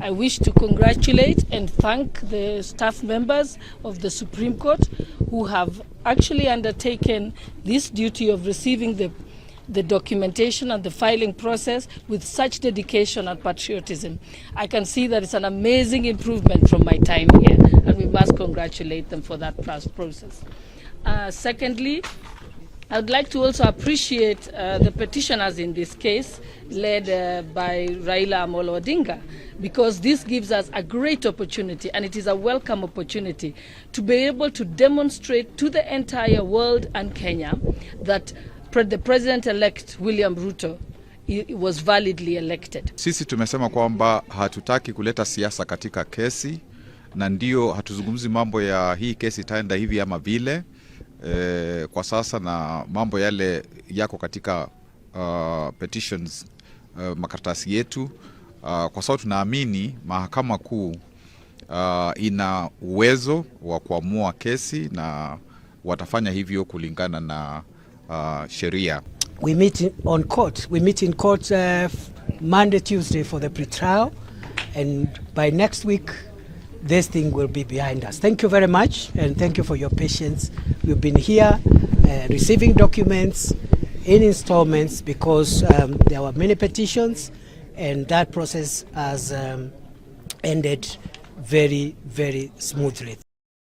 I wish to congratulate and thank the staff members of the Supreme Court who have actually undertaken this duty of receiving the documentation and the filing process with such dedication and patriotism. I can see that it's an amazing improvement from my time here, and we must congratulate them for that process. Secondly, I would like to also appreciate the petitioners in this case, led by Raila Amolo Odinga, because this gives us a great opportunity, and it is a welcome opportunity, to be able to demonstrate to the entire world and Kenya that the president-elect William Ruto was validly elected. Sisi tumesema kwamba hatutaki kuleta siasa katika kesi na ndio hatuzungumzi mambo ya hii kesi itaenda hivi ama vile kwa sasa, na mambo yale yako katika petitions, makaratasi yetu, kwa sababu tunaamini mahakama kuu ina uwezo wa kuamua kesi na watafanya hivyo kulingana na sheria. We meet on court. We meet in court Monday, Tuesday for the pre-trial, and by next week, this thing will be behind us. Thank you very much, and thank you for your patience. We've been here receiving documents in installments because there were many petitions, and that process has ended very, very smoothly.